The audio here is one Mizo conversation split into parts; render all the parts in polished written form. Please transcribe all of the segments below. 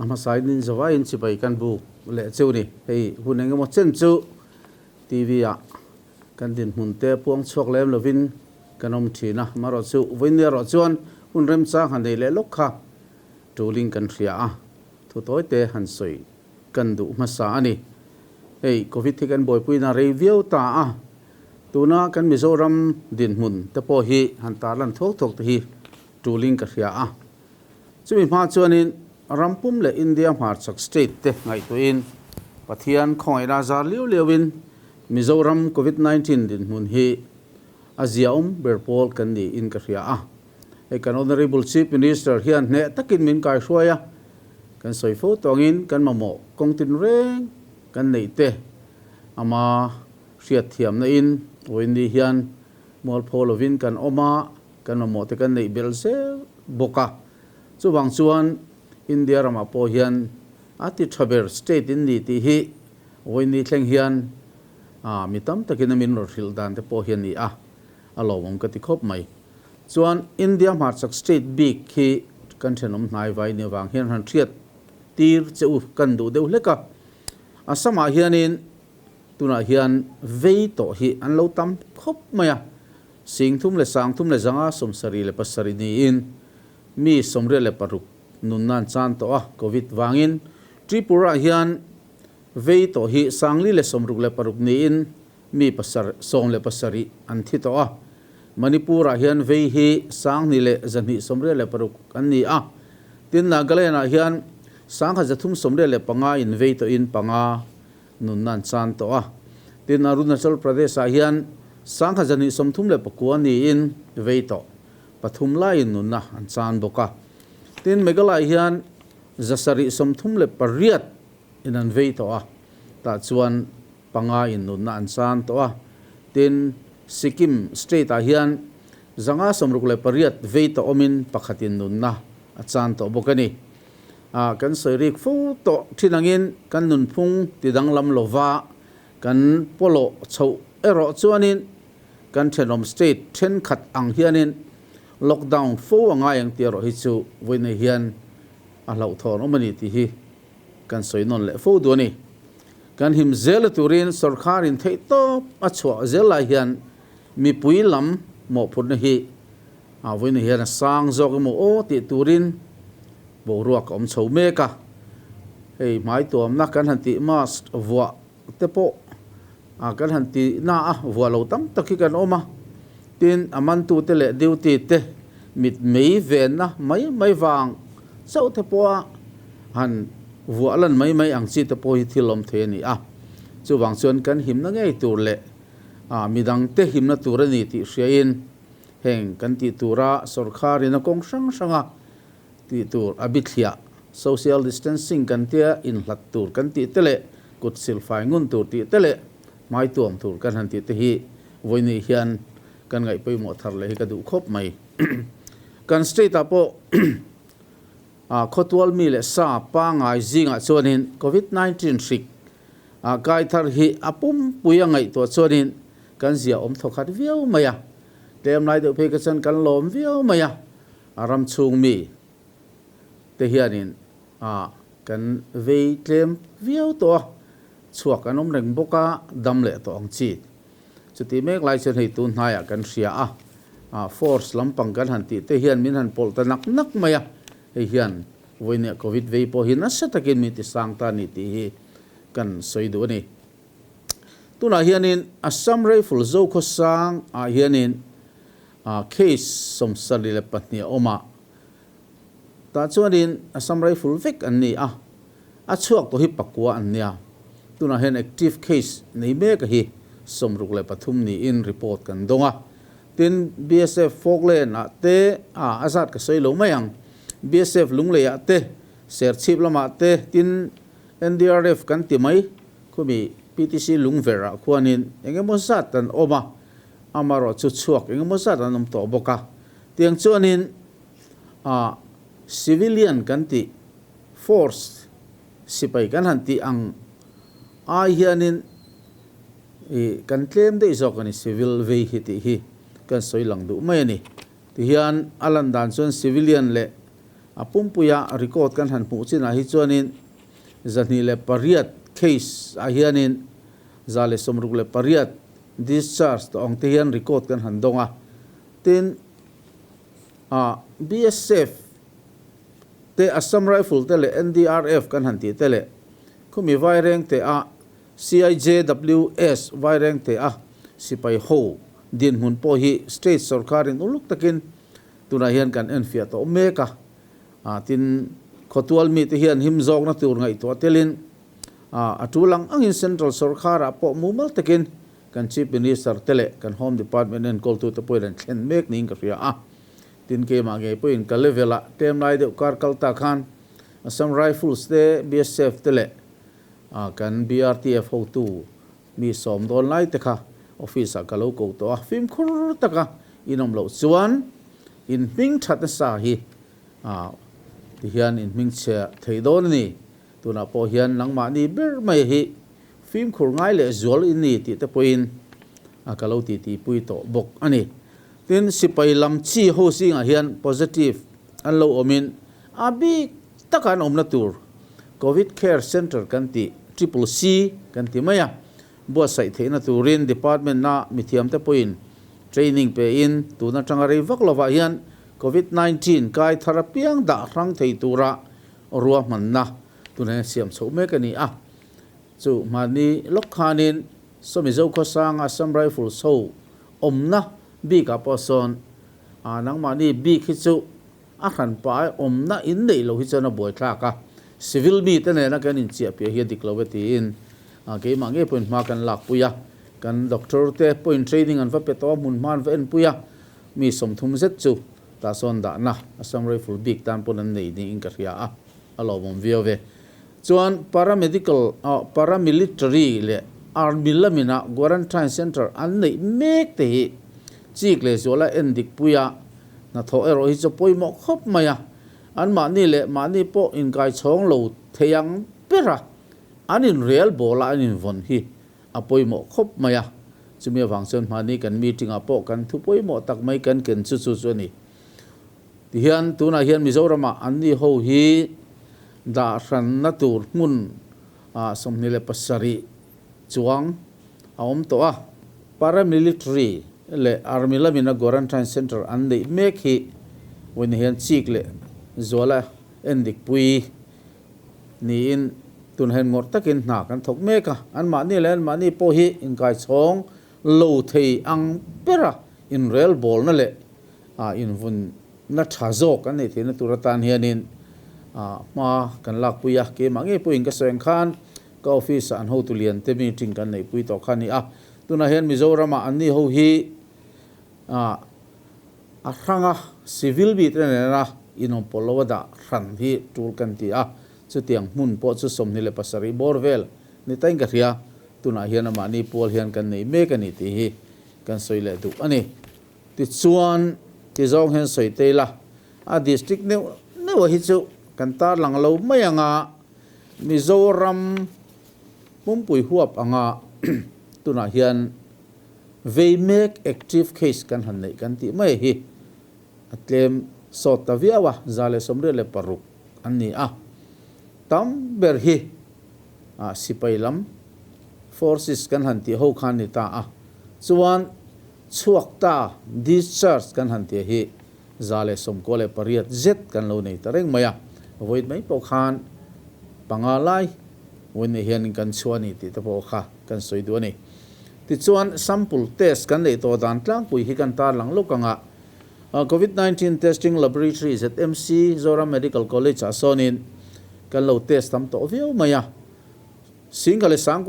A hmasa in zavaiin chibai kan buk leh cheu ni. Hei hun engemaw chen chu TV ah kan dinhmun te puang chhuak lem lovin kan awm thin a, amaherawh chu vawiin erawh chuan hun remchang han nei leh lawk kha tulin kan hria a, thu tawi te han sawi kan duh hmasa a ni. Hei Covid hi kan buaipuina rei viau ta a, tuna kan Mizoram dinhmun te pawh hi han tarlan thuak thuak te hi tulin ka hria a. Chumi hma chuanin rampum leh India hmarchhak state te ngaihtuahin Pathian khawngaihna zar liau liauin Mizoram Covid 19 dinhmun hi a ziaawm ber pawl kan niin ka hria a. Hei kan Honourable Chief Minister hian hneh takin min kaihruai a, kan sawi fo tawngin kan mamawh kawng tinreng kan neih te ama hriatthiamna in vawiin hian mualpho lovin kan awm a, kan mamawh te kan neih belh zel bawk a. Chuvang chuan India ramah pawh hian a ti tha ber state in ni tih hi vawiin thleng hian mi tam takin a min rawn hrilh dan te pawh hi a ni a, a lawmawm ka ti khawp mai. Chuan India hmarchhak state bik khi kan thenawm hnai vai ni avang hian han hriat tir che u kan duh deuh hlek a. Assam ah hianin tunah hian vei tawh hi an lo tam khawp mai a, 337 niin mi 86 nunna an chan tawh a, Covid vangin Tripura ah hian vei tawh hi 466 niin mi pasar 17 an thi tawh a. Manipur-ah hian vei hi 2186 an ni a. Tin, Nagaland-ah hian 1385 in vei tawhin panga nunna an chan tawh a. Tin, Arunachal Pradesh-ah hian 1239 niin vei tawh pathum laiin nunna an chan bawk a. Tin, Meghalaya hian 738 in an vei tawh a, tah chuan panga in nunna an chan tawh a. Tin, Sikkim state ah hian 568 vei tawh awmin pakhat in nunna a chan tawh bawk a ni. Ah, kan sawi rik fo tawh thin angin kan nunphung ti danglam lova kan pawlawh chhoh erawh chuanin kan thenawm state thenkhat ang hianin lockdown fo a ngai ang tih erawh hi chu vawiinah hian a hlauhthawn awm a ni tih hi kan sawi nawn leh fo duh a ni. Kan him zel a turin sawrkharin theih tawp a chhuah zel lai hian mipui lam mawhphurhna hi a vawiin hian a sang zawk emaw aw tih turin boruak a awm chho mek a. Hei hmai tuamna kan han tih mask vuah te pawh kan han tih na a vuah lo tam tak hi kan awm a. Tin, a mantute leh duty te mit mei venna mai mai vang chauh te pawha han vuah lan mai mai ang chi te pawh hi thil awm thei a ni a. Chuvang chuan kan himna ngei tur leh midangte himna tur a ni tih hriain heng kan tih tura sawrkharin a kawng hrang hranga tih tur a bithliah, social distancing kan tia inhlat tur kan tih te leh kut silfai ngun tur tih te leh hmai tuam tur kan han tih te hi vawiin hian kan ngaih pawimawh thar leh hi ka duh khawp mai. Kan state ah pawh khawtual mi leh sa pangai zingah chuanin Covid 19 hrik kai thar hi a pumpui a ngaihtuah chuanin kan zia awm thawkhat viau mai a, tlem lai deuh phei kha chuan kan lawm viau mai a, a ram chhung mi te hianin kan vei tlem viau tawh a, chhuak an awm reng bawk a, dam leh tawh ang chi. Chuti mek lai chuan hei tun hnaiah kan hria a, force lampang kan han tih te hian min han pawlh ta nak nak mai a, hei hian vawinia Covid vei pawh hi nasa takin min ti sang ta a ni tih hi kan sawi duh a ni. Tunah hianin Assam Rifle Zokhawsang ah hianin case 72 a awm a, tah chuanin Assam Rifle vek an ni a, a chhuak tawh hi pakua an nia. Tunah hian active case nei mek a hi 63 niin report kan dawng a. Tin, BSF Falkland ah te, a zat ka sawi lo mai ang, BSF Lunglei ah te, Serchhip lamah te, tin NDRF kan ti mai, khumi PTC Lungverh ah khuanin eng emaw zat an awm a, amaherawh chu chhuak eng emaw zat an awm tawh bawk a. Tiang chuanin ah civilian kan tih force sipai kan han tih ang ai hianin ih kan tlem daih zawk a ni civil vei hi tih hi kan sawi lang duh mai a ni. Tihian a lan dan chuan civilian leh. A pumpuia record kan han hmuh chinah hi chuanin 208 case ah hianin 168 discharge tawh ang te hian record kan han dawng a. Tin, BSF te, Assam Rifle te leh NDRF kan han tih te leh khumi vaireng te a CIJWS vaireng te a sipai ho dinhmun pawh hi state sorkarin uluk takin tunah hian kan enfiah tawh mek a. Tin, khawtual mite hian him zawkna tur ngaihtuah telin a tul ang angin central sorkarah pawh mumal takin kan Chief Minister te leh kan Home Department enkawltute pawhin an thlen mek niin ka hria a. Tin, keimah ngei pawhin ka level ah tlem lai deuh kar kal ta khan Assam Rifles te, BSF te leh kan BRTF hotu Mi sawm dawn lai te kha office ah ka lo ko tawh a, fimkhur taka in awm loh chuan in hming that nasa hi ti hian in hming chhe thei dawn a ni. Tunah pawh hian nangmahni ber mai hi fimkhur ngai leh zual in ni tih te pawhin ka lo titi pui tawh bawk a ni. Tin, sipai lam chi ho zingah hian positive an lo awmin a bik taka an awmna tur Covid Care Centre kan tih, Triple C kan ti mai a, buatsaih theihna turin Department-a mithiamte pawhin training pein tun atanga rei vak lovah hian Covid 19 kai thar apiang dah hrang thei tura ruahmanna tunah hian siam chhoh mek a ni a. Chu hmani lawk khanin Sawmi Zokhawsanga Assam Rifles ho awmna bikah pawh sawn nangmahni bik hi chu A hran pa awmna in neih loh hi chuan a buaithlak a, civil mite nena kan inchiah piah hi a dik lo e tiin keimah ngei pawhin hma kan lakpui a, kan doctor te pawhin training an va pe tawh a, hmun hma an va enpui a, mi 30 zet chu tah sawn dahna Assam Rifle bik tan pawn an nei niin ka hria a, a lawmawm viau ve. Chuan paramedical paramilitary leh army lamina quarantine centre an neih mek te hi chik leh zuala endik pui a, Hnathawh erawh hi chu pawimawh khawp mai a, anmahni leh mahni pawh inkaichhawng lo thei ang ber a, an inrel bawl a an invawn hi a pawimawh khawp mai a. Chumi avang chuan hmani kan meeting ah pawh kan thu pawimawh tak mai kan ken chu chu chu a ni. Tihian tunah hian Mizoram ah anni ho hi dah hranna tur hmun 27 chuang a awm tawh a. Paramilitary leh Army lamina Quarantine Centre an neih mek hi vawiin hian chik leh zuala endikpui niin tun hian ngawrh takin hna kan thawk mek a. Anmahni leh anmahni pawh hi inkaichhawng lo thei ang bera inrelbawlna leh invunna tha zawk an neih theihna tur atan hianin hma kan lakpui a. Keimah ngei pawhin ka sawi ang khan Ka office ah an hotu lian te meeting kan neihpui tawh kha a ni a, tunah hian Mizoram ah anni ho hi a hrang a, civil bik te nena inawmpawlh lo a dah hran hi tul kan ti a, chutiang hmun pawh chu 27 bawr vel ni tain ka hria, tunah hian amahni pual hian kan nei mek a ni tih hi kan sawi leh duh a ni. Tichuan, ti zawng hian sawi te ila, a district neuh neuh hi chu kan tarlang lo mai ang a, Mizoram pumpui huap anga tunah hian vei mek active case kan han neih kan tih mai hi a tlem sawt ta viau a, 186 an ni a. Tam ber hi sipai lam forces kan han tih ho khan ni ta a, chuan chhuak ta discharge kan han tih hi 198 zet kan lo nei ta reng mai a, vawiin mai pawh khan panga lai vawiin nei hianin kan chhuah a ni tih te pawh kha kan sawi duh a ni. Tichuan sample test kan neih tawh dan tlangpui hi kan tarlang lawk ang a, Covid 19 Testing Laboratory ZMC Zoram Medical College ah sawnin kan lo test tam tawh viau mai a, 1137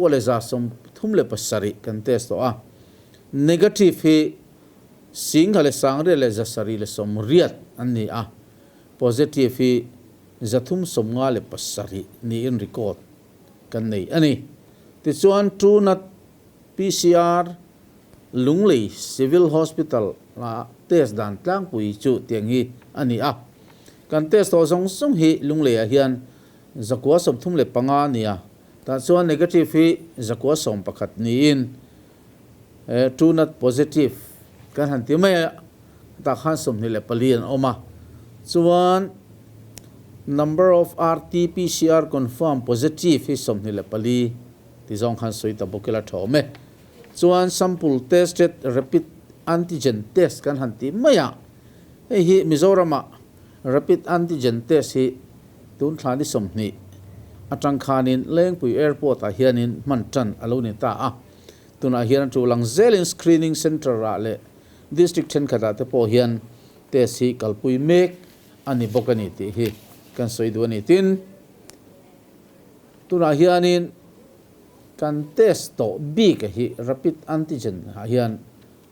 kan test tawh a, negative hi 1780 an ni a, positive hi 357 niin record kan nei a ni. Tichuan Truenat PCR Lunglei Civil Hospital a test dan tlangpui chu tiang hi a ni a. Kan test tawh zawng zawng hi Lungleiah hian 935 a ni a, tah chuan negative hi 911 niin Truenat positive kan han ti mai a, tah khan 24 an awm a. Chuan. Number of RT-PCR confirm positive hi 24 ti zawng khan sawi ta bawk ila tha awm e. Chuan sample tested rapid antigen test kan han tih mai a, hei hi Mizoramah rapid antigen test hi tun thla ni 20 atang khanin Lengpui Airport ah hianin hman tan a lo ni ta a. Tunah hian a tul ang zelin screening centre ah leh district thenkhatah te pawh hian test hi kalpui mek a ni bawk a ni tih hi kan sawi duh a ni. Tin, tunah hianin kan test tawh bik a hi rapid antigen ah hian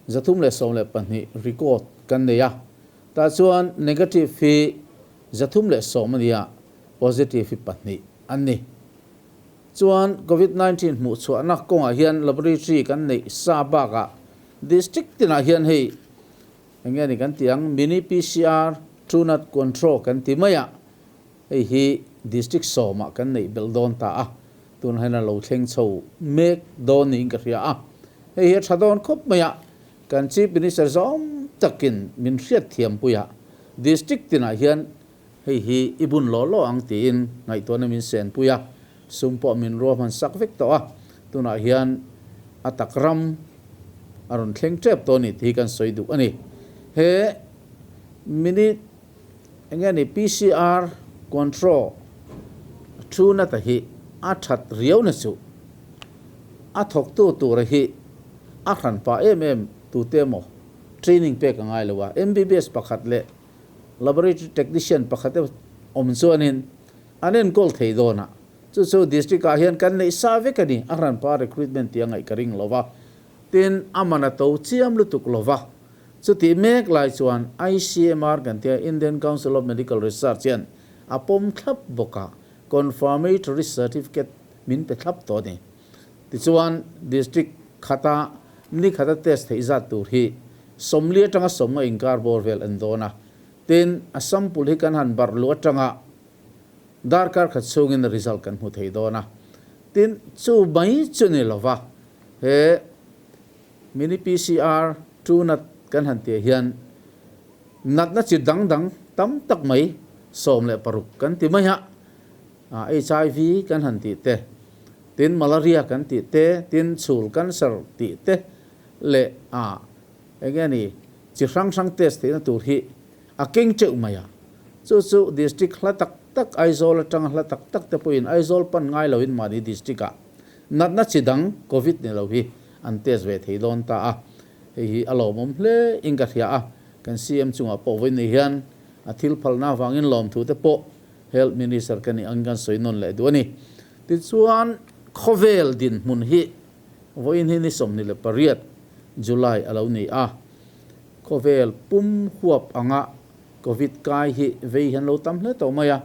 312 record kan nei a, tah chuan negative hi 310 a ni a, positive hi pahnih an ni. Chuan Covid 19 hmuh chhuahna kawngah hian laboratory kan neih sa bakah district tinah hian hei Eng nge ni kan tih ang, Mini PCR, Truenat Control kan ti mai a, hei hi District sawmah kan neih belh dawn ta a, tunah hian a lo thleng chho mek dawn niin ka hria a, hei hi a tha dawn khawp mai a, kan Chief Minister zawm takin min hriat thiam pui a, District tinah hian hei hi i bun law law ang tiin ngaihtuahna min sen pui a, sum pawh min ruahman sak vek tawh a, tunah hian a tak ram a rawn thleng tep tawh a ni tih hi kan sawi duh a ni. He minute eng nge ni PCR control thu nata hi a that riau na chu a thawktu tura hi a hran pah em em tute emaw training pek a ngai lo a, MBBS pakhat leh laboratory technician pakhat emaw awm chuanin an enkawl thei dawn a. Chu chu district ah hian kan neih sa vek a ni, a hranpa recruitment tih a ngaih ka ring lo va, tin a man a to chiam lutuk lo va. Chutih mek lai chuan ICMR kan tia Indian Council of Medical Research hian a pawm thlap bawk a, confirmatory certificate min pe thlap tawh a ni. Tichuan district khata ni khata test theih zat tur hi 40 atanga 50 inkar bawr vel an dawn a, tin a sample hi kan han barh luh atanga Darkar khat chhungin result kan hmu thei dawn a, tin chu mai chu ni lova he mini PCR two nat kan han tih hian natna chi dang dang tam tak mai 16 kan ti mai a, HIV kan han tih te, tin malaria kan tih te, tin chhul cancer tih te leh a eng nge ni chi hrang hrang test theihna tur hi a keng teuh mai a. Chu chu district hla tak tak Aizawl atanga hla tak tak te pawhin Aizawl pan ngai loin mahni district ah natna chi dang Covid ni lo hi an test ve thei dawn ta a. Hei hi a lawmawm hle in ka hria a, kan CM chungah pawh vawiin hian a thil phalna avangin lawmthu te pawh Health Minister ka nih angin kan sawi nawn leh duh a ni. Tichuan khawvel dinhmun hi vawiin hi ni 28 July a lo ni a. Khawvel pum huap anga Covid kai hi vei hian lo tam hle tawh mai a.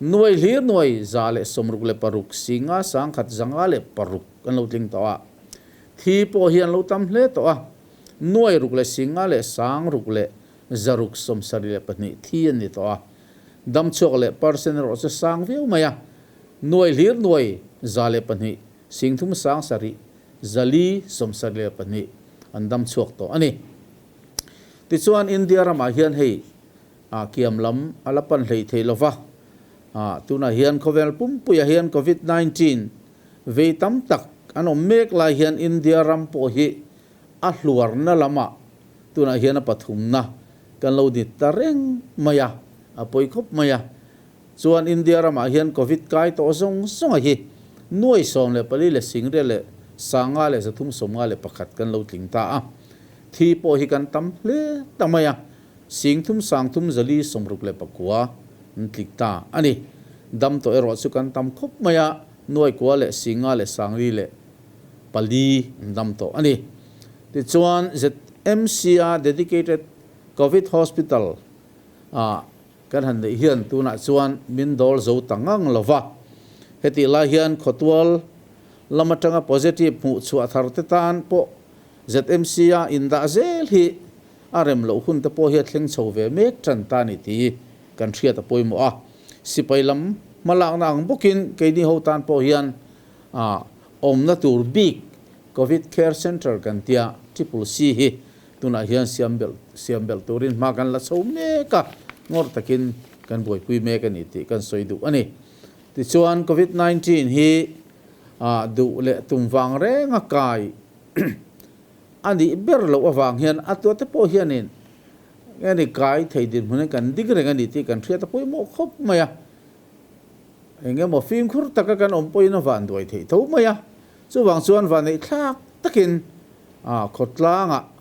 Nuai hlir nuai 166 5 106 an lo tling tawh a. Thi pawh hi an lo tam hle tawh a. Nuai ruk leh singa leh sang ruk leh zaruk 72 thi an ni tawh a. Dam chhuak leh percent erawh chu sang viau mai a. Nuai hlir nuai 102 singthum sang sarih 472 an dam chhuak tawh a ni. Tichuan India ramah hian hei kiam lam a la pan hlei thei lova, tunah hian khawvel pumpuiah hian Covid 19 vei tam tak an awm mek lai hian India ram pawh hi a hluarna lamah tunah hian a pathumna kan lo ni ta reng mai a, a pawi khawp mai a. Chuan India ramah hian Covid kai tawh zawng zawnga hi nuai 14 leh singriat leh sanga leh 351 kan lo tling ta a. Thi pawh hi kan tam hle ta mai a, sing thum sang thum 469 an tling ta a ni. Dam tawh erawh chu kan tam khawp mai a, nuai kua leh singa leh sangli leh pali an dam tawh a ni. Tichuan ZMC-a dedicated Covid Hospital ah Kan han neih hian tunah chuan min dawl zo ta ngang lo va. Hetih lai hian khawtual lam atanga positive hmuh chhuah thar te tan pawh ZMC-a indah zel hi a rem loh hun te pawh hi a thleng chho ve mek tan ta ni tih kan hriat a pawimawh a. Sipai lam hmalakna ang bawkin keini ho tan pawh hian awmna tur bik Covid Care Centre kan tia Triple C hi Tunah hian siam belh siam belh turin hma kan la chho mek a, ngawr takin kan buaipui mek a ni tih kan sawi duh a ni. Tichuan Covid 19 hi duh leh tum vang renga kai a nih ber loh avang hian a tua te pawh hianin nge ni kai thei dinhmun hian kan ding reng a ni tih kan hriat a pawimawh khawp mai a. Eng emaw fimkhur taka kan awm pawhin a van duai theih tho mai a. Chuvang chuan vanneih thlak takin khawtlangah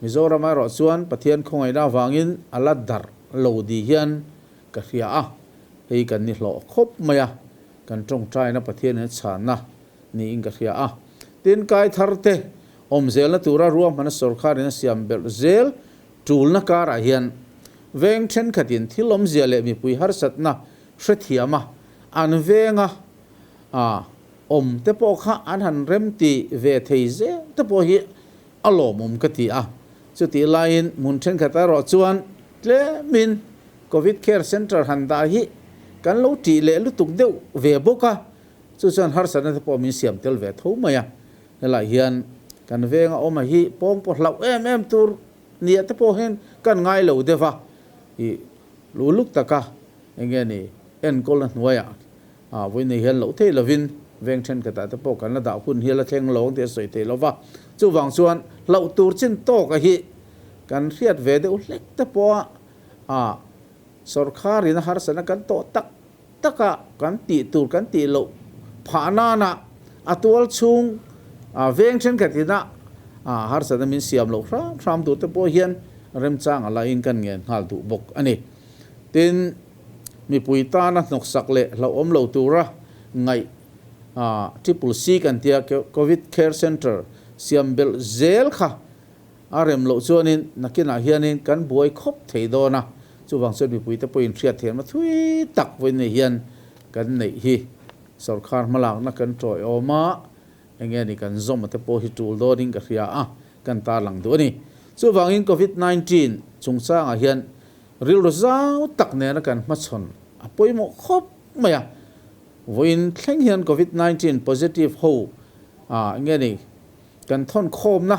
Mizoram erawh chuan Pathian khawngaihna avangin a la darh lo di hian ka hria a, hei kan ni hlawh khawp mai a, kan tawngtaina Pathianin a chhanna niin ka hria a. Tin, kai thar te awm zelna tura ruahmana sawrkharin a siam belh zel tulna karah hian veng thenkhatin thil awmzia leh mipui harsatna hrethiam a, an venga awm te pawh kha an han remti ve thei zel te pawh hi a lawmawm ka ti a. Chutih laiin hmun thenkhat erawh chuan tlemin Covid Care Centre han dah hi kan lo tih leh lutuk deuh ve bawk a, chu chuan harsatna te pawh min siam tel ve tho mai a. Helai hian kan venga awm a hi pawng pawh hlauh em em tur nia te pawh hian kan ngai lo deuh a, ih luluk taka eng nge ni enkawlna hnuaiah A vawi nei hian loh theih lovin veng thenkhatah te pawh kan la dah hun hi a la thleng lo ang tih a sawi theih lo va. Chuvang chuan hlauh tur chin tawka hi kan hriat ve deuh hlek te pawha a sawrkharin a harsatna kan tawh tak taka kan tih tur kan tih loh phah nana a tual chhung veng thenkhatina harsatna min siam loh hram hram tur te pawh hian remchang a laiin kan ngen nghal duh bawk a ni. Tin. Mipui tana hnawksak leh hlauhawm lo tura ngaih Triple C kan tia Covid Care Centre siam belh zel kha a rem loh chuanin nakinah hianin kan buai khawp thei dawn a, chuvang chuan mipuite pawhin hriat thiamna thui tak vawiin hian kan neih hi sawrkar hmalakna kan tawiawm a, enge ni kan zawm te pawh hi tul dawnin ka hria a, kan tarlang duh a ni. Chuvangin Covid 19 chungchangah hian Rilru zau tak nena kan hmachhawn a pawimawh khawp mai a, vawiin thleng hian Covid 19 positive ho ah nge ni kan thawn khawmna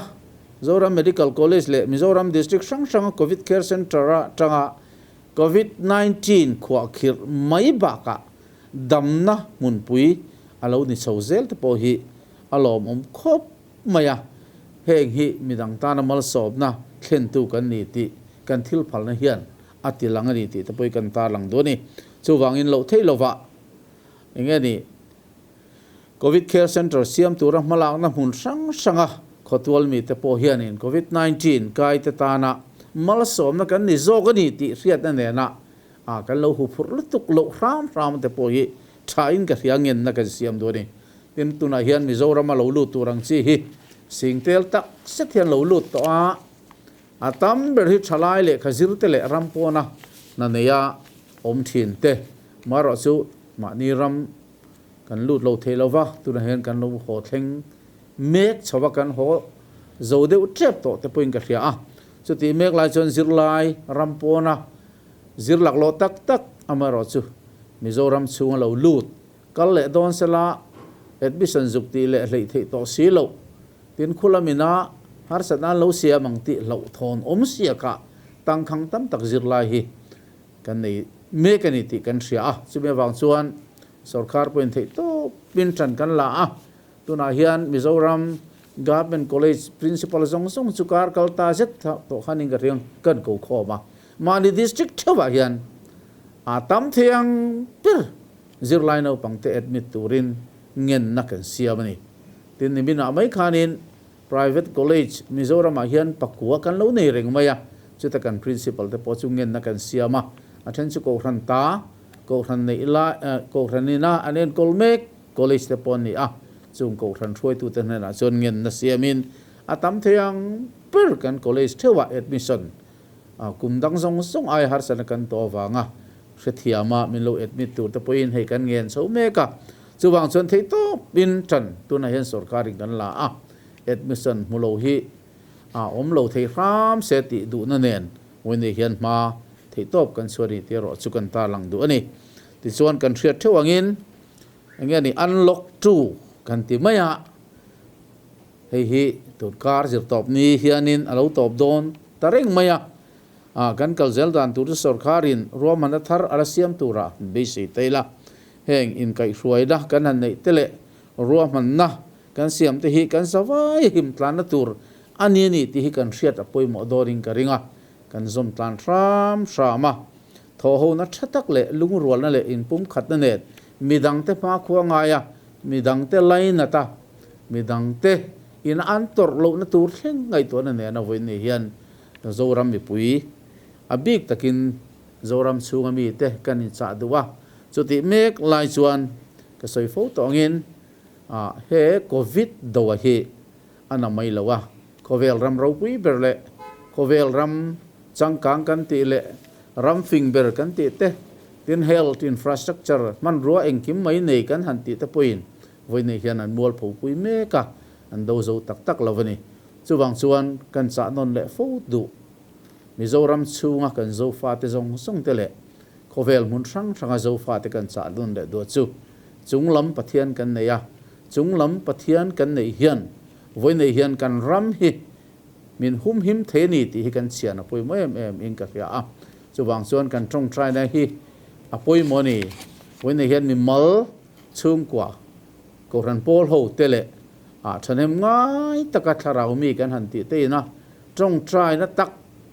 Zoram Medical College leh Mizoram District hrang hranga Covid Care Centre atanga Covid 19 khuahkhirh mai bakah damna hmunpui a lo ni chho zel te pawh hi a lawmawm khawp mai a, heng hi midang tana malsawmna thlentu kan ni tih kan thil phalna hian a ti lang a ni tih te pawh hi kan tarlang duh a ni. Chuvangin loh theih lovah eng nge ni Covid Care Centre siam tura hmalakna hmun hrang hranga khawtual mite pawh hianin Covid 19 kaite tana malsawmna kan ni zawk a ni tih hriatna nena a kan lo huphurh lutuk loh hram hram te pawh hi thain ka hria ngenna kan siam duh a ni. Tin, tunah hian Mizorama lo lut tur ang chi hi singtel tak zet hian lo lut tawh a, a tam ber hi thalai lehkha zir te leh ram pawna hna neia awm thin te marawh chu mahni ram kan lut lo thei lo va, tunah hian kan lo haw thleng mek chho va, kan haw zo deuh tep tawh te pawhin ka hria a. Chutih mek lai chuan zirlai ram pawna zir laklawh tak tak amaherawh chu Mizoram chhunga lo lut Kal leh dawn sela admission zuk tih leh hleih theih tawh si loh. Tin khulam ina harsatna an lo siam ang tih hlauhthawn awm siakah tangkhang tam tak zirlai hi kan nei mek a ni tih kan hria a. Chumi avang chuan sorkar pawhin theih tawpin tan kan la a. Tunah hian Mizoram Government College Principal zawng zawng chu kar kal ta zet tawh khanin ka hriang kan ko khawm a. Mahni district theuhah hian a tam thei ang ber Zirlai naupangte admit turin ngenna kan siam a ni. Tin, niminah mai khanin Private College Mizoramah hian pakua kan lo nei reng mai a, chuta kan Principal te pawh chu ngenna kan siam a, a then chu Kohhran ta, Kohhran neih lai, Kohhran ina an enkawl mek College te pawh an ni a, chung Kohhran hruaitute hnenah chuan ngenna siamin a tam thei ang ber kan College theuhah admission kum dang zawng zawng aia harsatna kan tawh avanga Hrethiama min lo admit tur te pawhin hei kan ngen chho mek a, chuvang chuan theih tawpin tan tunah hian sorkarin kan la a, admission hmu lo hi a awm lo thei hram se tih duhna nen Winnie hian hma theih tawp kan chhuah ni tih erawh chu kan tarlang duh a ni. Tichuan kan hriat theuh angin eng nge ni unlock two kan ti mai a, hei hi tun kar zirtawp ni hianin a lo tawp dawn ta reng mai a. A, kan kal zel dan tur chu sorkarin ruahmanna thar a la siam turah han beisei ta ila. Heng inkaihhruaina kan han neih te leh ruahmanna kan siam te hi kan zavai him tlanna tur a ni a ni tih hi kan hriat a pawimawh dawnin ka ring a, kan zawm tlan hram hram a. Thawhhona tha tak leh lungrualna leh inpumkhatna nen midangte hmakhua ngai a, midangte lainat a, midangte ina an tawrh lohna tur thleng ngaihtuahna nena vawiin ni hian Zoram mipui a bik takin Zoram chhunga mite kan inchah duh a, chutih mek lai chuan ka sawi fo tawh angin he Covid doa hi a na mai lo a, khawvel ram ropui ber leh khawvel ram changkang kan tih leh ram fing ber kan tih te, tin health infrastructure hmanrua engkim mai nei kan han tih te pawhin vawiin hian an mualphopui mek a, an do zo tak tak lo a ni. Chuvang chuan kan chah nawn leh fo duh. Mizoram chhunga kan Zofate zawng zawng te leh khawvel hmun hrang hranga Zofate kan chah nawn leh duh chu chunglam Pathian kan nei a, chunglam Pathian kan neih hian vawiinei hian kan ram hi min humhim thei a ni tih hi kan chhian a pawimawh em em in ka hria a. Chuvang chuan kan tawngtaina hi a pawimawh a ni. Vawiinei hian mimal chhungkua Kohhran pawl ho te leh ah thahnem ngai taka thlarau mi kan han tih te ina tawngtaina tak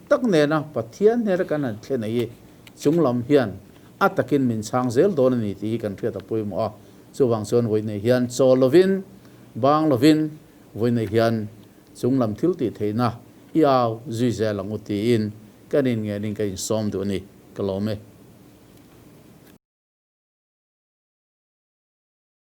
tak nena Pathian hnena kan han thlen ei chunglam hian a takin min chhang zel dawn a ni tih hi kan hriat a pawimawh a. Chuvang chuan vawiinei hian chaw lovin, bang lovin vawiinei hian chunglam thil tih theihna i au zui zel ang u tiin kan inngenin ka insawm duh a ni. Ka lawm e.